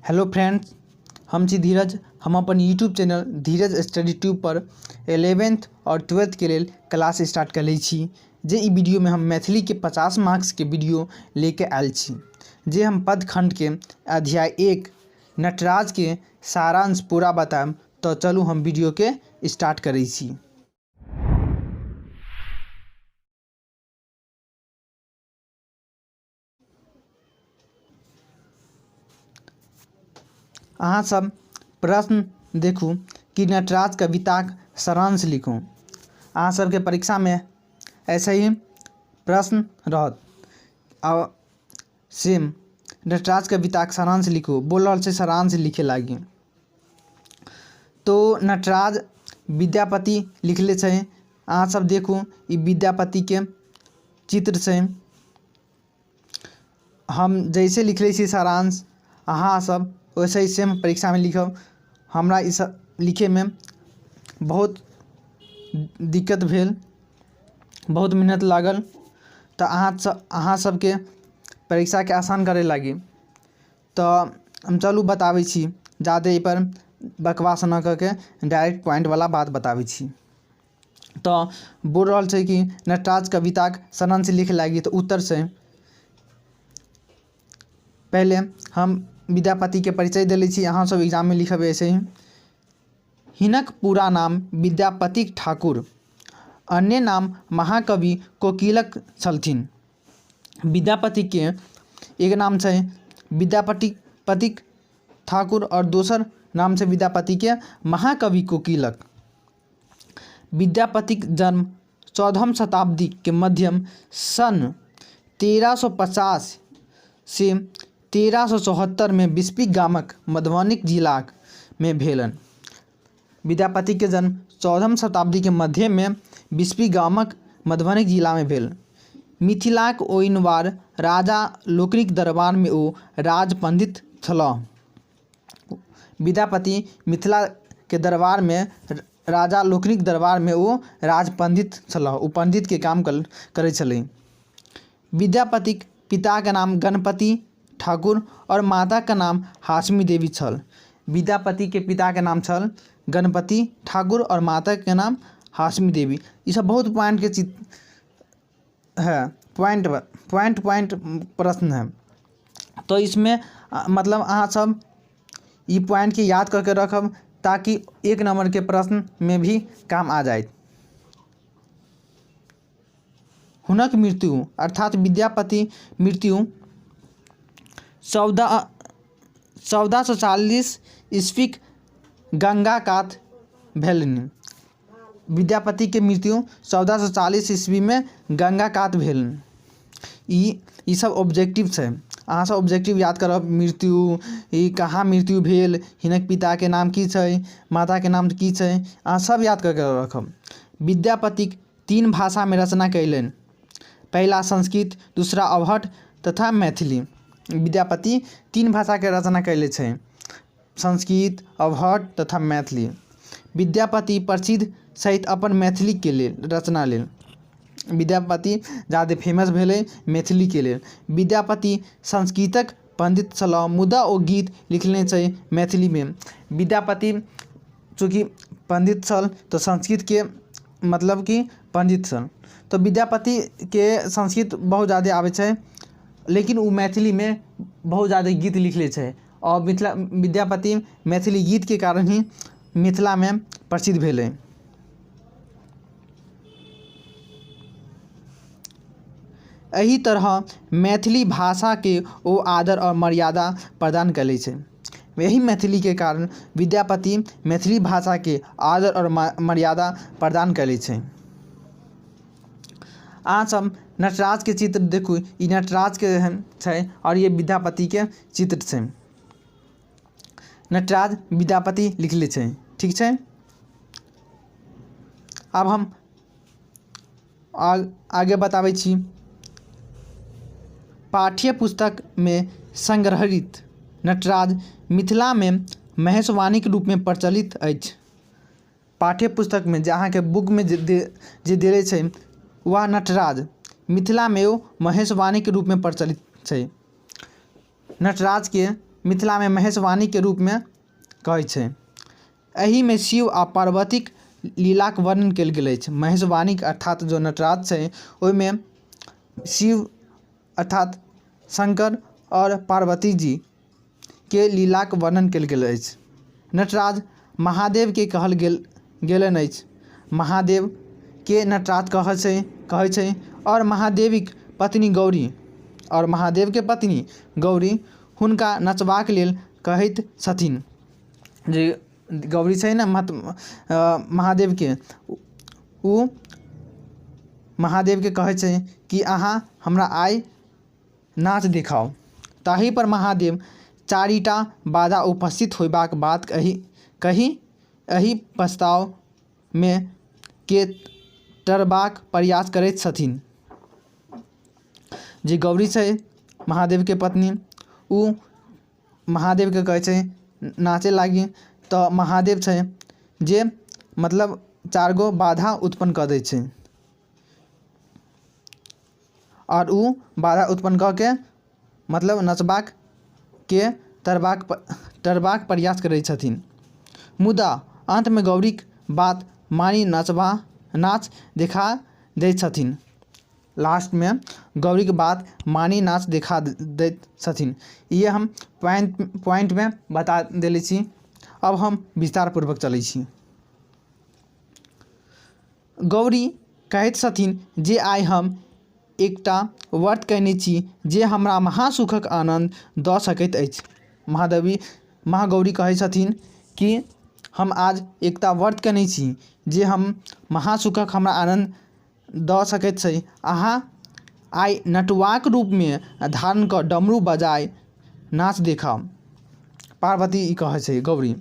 Hello friends, हम छी धीरज। हम अपन यूट्यूब चैनल धीरज स्टडी ट्यूब पर 11th आओर 12th के लेल क्लास स्टार्ट कऽ लै छी, जे ई वीडियोमे हम मैथिलीके 50 मार्क्सके वीडियो लेके आयल छी, जे हम पद खण्डके अध्याय 1 नटराजके सारांश पूरा बतायब। तऽ चलू, हम वीडियोके स्टार्ट करै छी। अहाँ सब प्रश्न देखू कि नटराज कविताक सारांश लिखू। अहाँ सबके परीक्षामे ऐसे ही प्रश्न रहत आ सेम नटराज कविताक सारांश लिखू बोल रहल छै, सारांश लिखे लागी। तो नटराज विद्यापति लिखले छै। अहाँ सब देखू, ई विद्यापतिके चित्र छै। हम जैसे लिखले छी सारांश, अहाँ सब वैसे ही सेम परीक्षामे लिखब। हमरा ई सब लिखैमे बहुत दिक्कत भेल, बहुत मेहनत लागल। तऽ अहाँ सबके परीक्षाके आसान करै लागी तऽ हम चलू बताबै छी। जादे एहिपर बकवास नहि कऽ के डायरेक्ट पॉइंटवला बात बताबै छी। तऽ बोल रहल छै कि नटराज कविताक सारांश लिख लागी। तऽ उत्तर छै, पहिले हम विद्यापतिके परिचय देले छी, अहाँ सब एग्जाममे लिखब ऐसे ही। हिनक पूरा नाम विद्यापति ठाकुर, अन्य नाम महाकवि कोकिलक छलथिन। विद्यापतिके एक नाम छै विद्यापति पतिक ठाकुर आओर दोसर नाम छै विद्यापतिके महाकवि कोकिलक। विद्यापतिक जन्म 14म शताब्दीके मध्यम सन 1350 से 1374मे बिस्फी गामक मधुबनी जिलामे भेलनि। विद्यापतिके जन्म 14म शताब्दीके मध्यमे बिस्फी गामक मधुबनी जिलामे भेल। मिथिलाक ओइनवार राजा लोकनिक दरबारमे ओ राजपण्डित छलाह। विद्यापति मिथिलाके दरबारमे, राजा लोकनिक दरबारमे ओ राजपण्डित छलाह। ओ पण्डितके काम करै छलै। विद्यापतिक पिताके नाम गणपति ठाकुर आओर माताके नाम हाशमी देवी छल। विद्यापतिके पिताके नाम छल गणपति ठाकुर आओर माताके नाम हाशमी देवी। ई सब बहुत पॉइंटके चीज है, पॉइंट पॉइंट पॉइंट प्रश्न है। तो इसमें मतलब अहाँ सब ई पॉइंटके याद करके रखब ताकि एक नंबरके प्रश्नमे भी काम आ जाए। हुनक मृत्यु अर्थात विद्यापति मृत्यु 1440 ईस्वीक गंगा कात भेलनि। विद्यापतिके मृत्यु 1440 ईस्वीमे गंगा कात भेलनि। ई ई सब ऑब्जेक्टिव छै। अहाँ सब ऑब्जेक्टिव याद करब, मृत्यु, ई कहाँ मृत्यु भेल, हिनक पिताके नाम की छै, माताके नाम की छै, अहाँ सब याद कऽ के रखब। विद्यापतिक तीन भाषामे रचना कयलनि, पहिला संस्कृत, दूसरा अवहट्ठ तथा मैथिली। विद्यापति तीन भाषाके रचना कयले छै, संस्कृत, अवहट्ठ तथा मैथिली। विद्यापति प्रसिद्ध सहित अपन मैथिलीके लेल रचना लेल। विद्यापति जादे फेमस भेलै मैथिलीके लेल। विद्यापति संस्कृतक पण्डित छलाह, मुदा ओ गीत लिखने छै मैथिलीमे। विद्यापति चूँकि पण्डित छल तऽ संस्कृतके मतलब कि पण्डित छल, तऽ विद्यापतिके संस्कृत बहुत जादे आबै छै, लेकिन ओ मैथिलीमे बहुत जादे गीत लिखले छै आओर मिथिला विद्यापति मैथिली गीतके कारण ही मिथिलामे प्रसिद्ध भेलै। एहि तरह मैथिली भाषाके ओ आदर आओर मर्यादा प्रदान कयले छै। एहि मैथिलीके कारण विद्यापति मैथिली भाषाके आदर आओर मर्यादा प्रदान कयले छै। अहाँ सब नटराजके चित्र देखू, ई नटराजके छै आओर ये विद्यापतिके चित्र छै। नटराज विद्यापति लिखले छै। ठीक छै, आब हम आगे बताबै छी। पाठ्य पुस्तकमे संग्रहित नटराज मिथिलामे महेशवाणीक रूपमे प्रचलित अछि। पाठ्य पुस्तकमे जे अहाँके बुकमे जे जे देले छै, वएह नटराज मिथिलामे ओ महेशवाणीके रूपमे प्रचलित छै। नटराजके मिथिलामे महेशवाणीके रूपमे कहै छै। एहिमे शिव आ पार्वतीक लीलाक वर्णन कयल गेल अछि। महेशवाणीक अर्थात जो नटराज छै ओहिमे शिव अर्थात शंकर आओर पार्वती जीके लीलाक वर्णन कयल गेल अछि। नटराज महादेवके कहल गेल गेलनि अछि। महादेवके नटराज कहै छै आओर महादेवीक पत्नी गौरी आओर महादेवके पत्नी गौरी हुनका नचबाक लेल कहैत छथिन। जे गौरी छै ने महादेवके, ओ महादेवके कहै छै कि अहाँ हमरा आइ नाच देखाउ। ताहिपर महादेव चारिटा बाधा उपस्थित होयबाक बात कहि कहि एहि प्रस्तावमे के टारबाक प्रयास करैत छथिन। जे गौरी छै महादेवके पत्नी, ओ महादेवके कहै छै नाचय लागि, तऽ महादेव छै जे मतलब चारि गो बाधा उत्पन्न कऽ दै छै आओर ओ बाधा उत्पन्न कऽ के मतलब नचबाक के तरबाक टारबाक प्रयास करै छथिन। मुदा अन्तमे गौरीक बात मानि नाच देखा दैत छथिन। लास्टमे गौरीके बात मानि नाच देखा दैत छथिन। इएह हम पॉइंटमे बता देले छी। अब हम विस्तारपूर्वक चलै छी। गौरी कहैत छथिन जे आइ हम एकटा व्रत कयने छी जे हमरा महासुखक आनन्द दऽ सकैत अछि। महादेवी महागौरी कहै छथिन कि हम आज एकटा व्रत कयने छी जे हम महासुखक हमरा आनन्द दऽ सकैत छै। अहाँ आइ नटुआक रूपमे धारण कऽ डमरू बजाय नाच देखाउ। पार्वती ई कहै छै गौरी।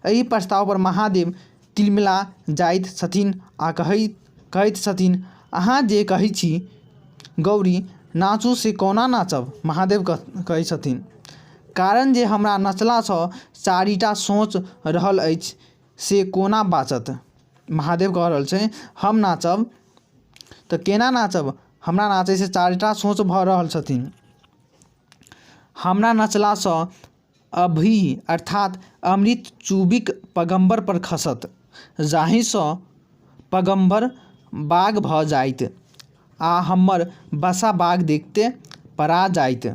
एहि प्रस्तावपर महादेव तिलमिला जाइत छथिन आ कहैत कहैत छथिन, अहाँ जे कहै छी गौरी नाचू, से कोना नाचब? महादेव कहै छथिन, कारण जे हमरा नचलासँ चारिटा सोच रहल अछि से कोना बाँचत? महादेव कह रहल छै, हम नाचब तऽ केना नाचब? हमरा नाचैसँ चारिटा सोच भऽ रहल छथिन। हमरा नचलासँ अभी अर्थात अमृत चूबिक पगम्बर पर खसत, जाहिसँ पगम्बर बाघ भऽ जाइत आ हमर बसा बाघ देखिते पड़ा जाइत।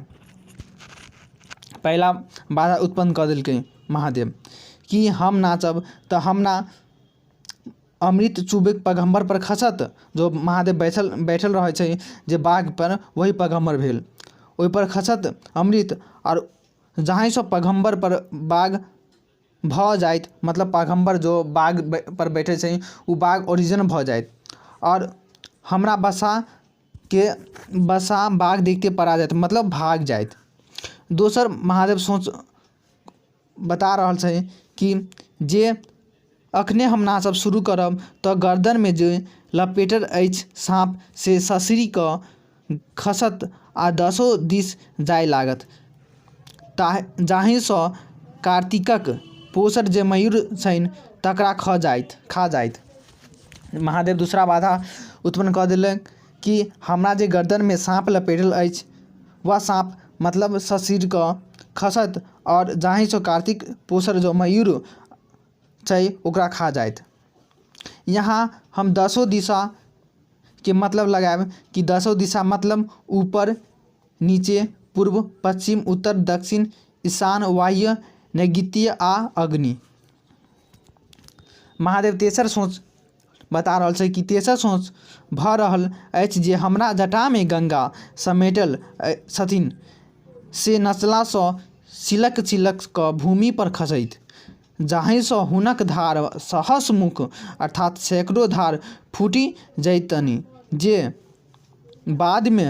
पहिला बाधा उत्पन्न कऽ देलकै महादेव कि हम नाचब तऽ हमरा अमृत चूबिक पगम्बर पर खसत। जो महादेव बैठल बैठल रहै छै जे बाघ पर, वही पगम्बर भेल। ओहिपर खसत अमृत आओर जाहिसँ पगम्बर पर बाघ भऽ जाइत, मतलब पगम्बर जो बाघ पर बैठै छै ओ बाघ ओरिजिन भऽ जाइत आओर हमरा बसाके बसा बाघ देखिते पड़ा जाइत, मतलब भाग जाइत। दोसर महादेव सोच बता रहल छै कि जे अखने हम नाचब शुरू करब तऽ गर्दनमे जे लपेटल अछि साँप से ससरि कऽ खसत आ दसो दिस जाय लागत, जाहिसँ कार्तिकक पोसल जे मयूर छनि तकरा खा जाइत। महादेव दूसरा बाधा उत्पन्न कऽ देलक कि हमरा जे गर्दनमे साँप लपेटल अछि वह साँप मतलब ससरि कऽ खसत आओर जाहिसँ कार्तिक पोसल जो मयूर छै ओकरा खा जाइत। यहाँ हम दसो दिशाके मतलब लगायब कि दसो दिशा मतलब ऊपर, नीचे, पूर्व, पश्चिम, उत्तर, दक्षिण, ईशान, वाह्य, नैऋत्य आ अग्नि। महादेव तेसर सोच बता रहल छै कि तेसर सोच भऽ रहल अछि जे हमरा जटामे गङ्गा समेटल छथिन से नचलासँ सिलक सिलक कऽ भूमि पर खसैत, जाहिसँ हुनक धार सहस मुख अर्थात सैकड़ो धार फूटि जैतनि जे बादमे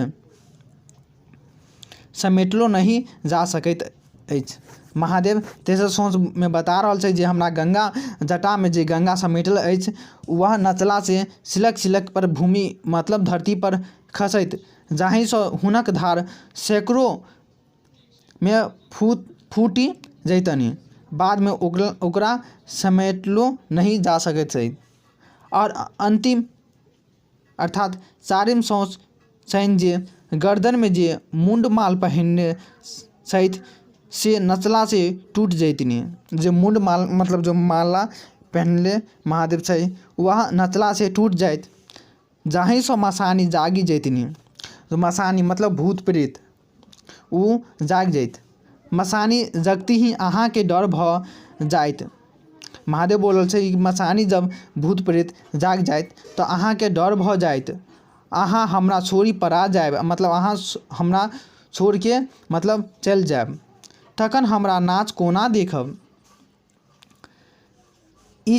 समेटलो नहि जा सकैत अछि। महादेव तेसर सोचमे बता रहल छै जे हमरा गङ्गा जटामे जे गङ्गा समेटल अछि वह नचलासँ सिलक सिलक पर भूमि मतलब धरती पर खसैत, जाहिसँ हुनक धार सैकड़ोमे फूटि जैतनि, बादमे ओकरा समेटलो नहि जा सकैत छै। आओर अन्तिम अर्थात चारिम सोच छनि जे गर्दनमे जे मुण्डमाल पहिरने छथि से नचलासँ टूटि जैतनि। जे मुण्ड माल मतलब जो माला पहिनले महादेव छै, वह नचलासँ टूटि जाइत, जाहिसँ मसानी जागि जैतनि। मसानी मतलब भूत प्रेत, ओ जागि जाइत। मसानी जगती ही अहाँके डर भऽ जाइत। महादेव बोलल छै कि मसानी जब भूत प्रेत जागि जाइत तऽ अहाँके डर भऽ जाइत, अहाँ हमरा छोड़ि पड़ा जायब, मतलब अहाँ हमरा छोड़िके मतलब चलि जायब, तखन हमरा नाच कोना देखब। ई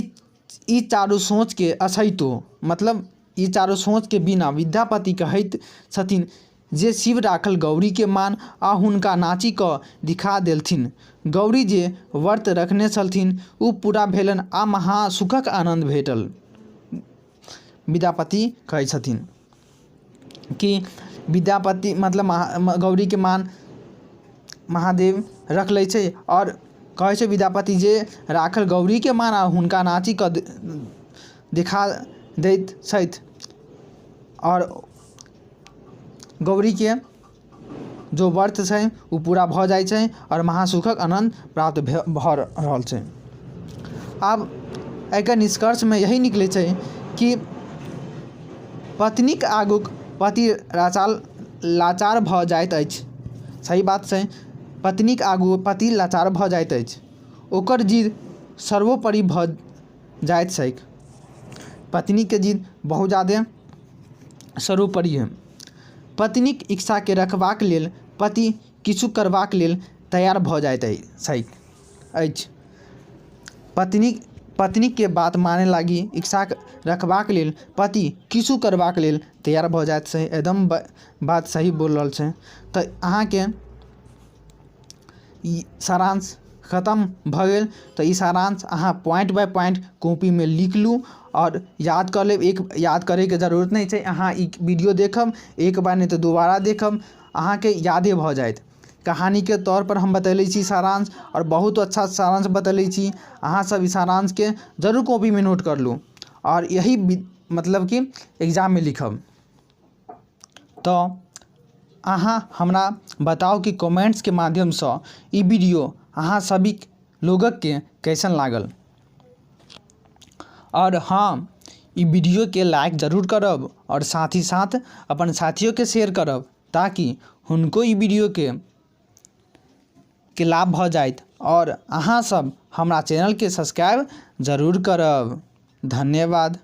ई चारू सोचके अछैतो, मतलब ई चारू सोचके बिना विद्यापति कहैत छथिन जे शिव राखल गौरीके मान आ हुनका नाचि कऽ दिखा देलथिन। गौरी जे व्रत रखने छलथिन ओ पूरा भेलनि आ महासुखक आनन्द भेटल। विद्यापति कहै छथिन कि विद्यापति मतलब गौरीके मान महादेव रख लै छै आओर कहै छै विद्यापति जे राखल गौरीके मान आ हुनका नाचि कऽ देखा दैत छथि आओर गौरीके जो व्रत छै ओ पूरा भऽ जाइ छै आओर महासुखक आनन्द प्राप्त भऽ रहल छै। आब एकर निष्कर्षमे यही निकलै छै कि पत्नीक आगूक पति लाचार भऽ जाइत अछि। सही बात छै, पत्नीक आगू पति लाचार भऽ जाइत अछि, ओकर जिद सर्वोपरि भऽ जाइत छैक। पत्नीके जिद बहुत जादे सर्वोपरि हइ। पत्नीक इच्छाके रखबाक लेल पति किछु करबाक लेल तैयार भऽ जाइत छैक अछि। पत्नीके बात माने लागी इच्छाके रखबाक लेल पति किछु करबाक लेल तैयार भऽ जाइत छै। एकदम बात सही बोल रहल छै। तऽ अहाँके ई सारांश खतम भऽ गेल। तऽ ई सारांश अहाँ पॉइंट बाय पॉइंट कॉपीमे लिख लू आओर याद कऽ लेब। एक याद करैके जरूरत नहि छै, अहाँ ई वीडियो देखब एक बार नहि तऽ दोबारा देखब, अहाँके यादे भऽ जायत। कहानीके तौरपर हम बतेले छी सारांश आओर बहुत अच्छा सारांश बतेले छी। अहाँ सब ई सारांशके जरूर कॉपीमे नोट कर लू आओर यही मतलब कि एग्जाममे लिखब। तऽ अहाँ हमरा बताउ कि कमेंट्सके माध्यमसँ ई वीडियो अहाँ सभी लोगके कैसन लागल। आओर हँ, ई वीडियोके लाइक जरूर करब आओर साथ ही साथ अपन साथियोके शेयर करब ताकि हुनको ई वीडियोके के लाभ भऽ जाइत। आओर अहाँसभ हमरा चैनलके सब्सक्राइब जरूर करब। धन्यवाद।